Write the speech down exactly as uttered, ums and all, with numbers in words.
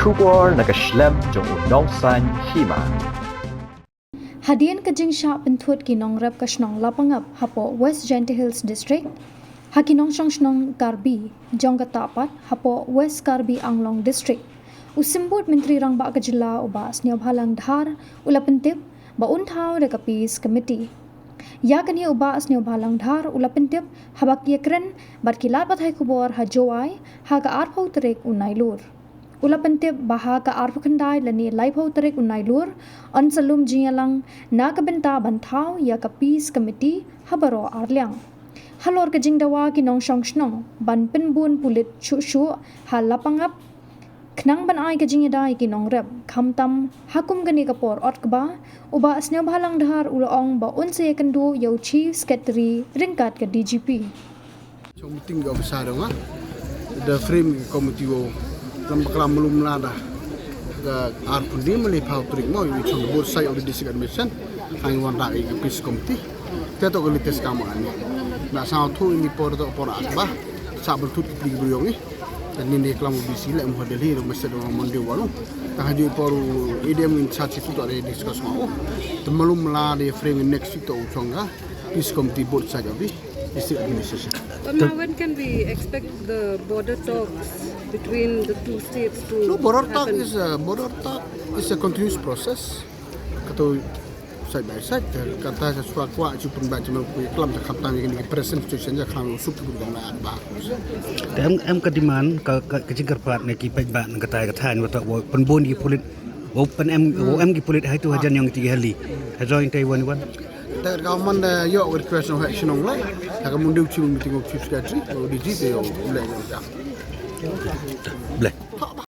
Khubor na ka shlem jong u nongsan hima. Hadien ka jingshah pynthut ki nongrep ka shnong Lapangap hapoh West Jaintia Hills District, ha ki nongshong shnong Karbi jong ka Tahpat hapoh West Karbi Anglong District, u Symbud Myntri Rangbah ka Jylla u Bah Sniawbhalang Dhar u la pyntip ba un thaw da ka Peace Committee. Ïa kane u Bah Sniawbhalang Dhar u la pyntip haba ki ïakren bad ki lad pathai khubor ha Jowai ha ka arphew tarik u Nailur. U la pyntip ba ha ka arphew khyndai lane laiphew tarik u Nailur, yn sa lum jingïalang na ka bynta ban thaw ïa ka Peace Committee ha baroh arliang. Halor ka jingdawa ki nongshong shnong ban pynbun pulit shuh shuh ha Lapangap khnang ban ai ka jingïada ïa ki nongrep, khamtam ha kum kane ka por ot kba, u Bah Sniawbhalang Dhar u la ong ba un sa ïakynduh ïa u Chief Secretary ryngkat ka D G P. Chong meeting ka officer dong ah. Da frame ka committee wow. Lam bakla malum lada. Ka arphew khyndai mali pau trik mo, ïa chong both side of the district administration. Hang wan da ka peace committee. Te to ka latest kam ani. Na sa thu ini por to por ak ba. Sa bertut ki pli bri yong ni. Dan ini klam D C le mo Delhi ro mesti do Monday walu. Tang haju por A D M in sa chitu to ada discuss mo. Te malum lada frame next week to chong ka. Peace committee both side of the district administration. But now, when can we expect the border talks between the two states to No, border talk happen? Is a border talk is a continuous process. Kato side by side, kata sa swa kwa chu pun ba chu mel ku klam ta khamtam ïa kini present situation ja khang sup tu dong la ba. Te em em ka demand ka ka ka jingkyrpad ne ki paidbah nang katai ka thaiñ wa ta wa pynbun ki pulit wa pyn em wa em ki pulit hai tu hajan yong ti hali. Ha join tai wan wan. Ta ka man da yo request no action ong lai. Ta ka mun du chu meeting of chief secretary o D G te yo le. Ble.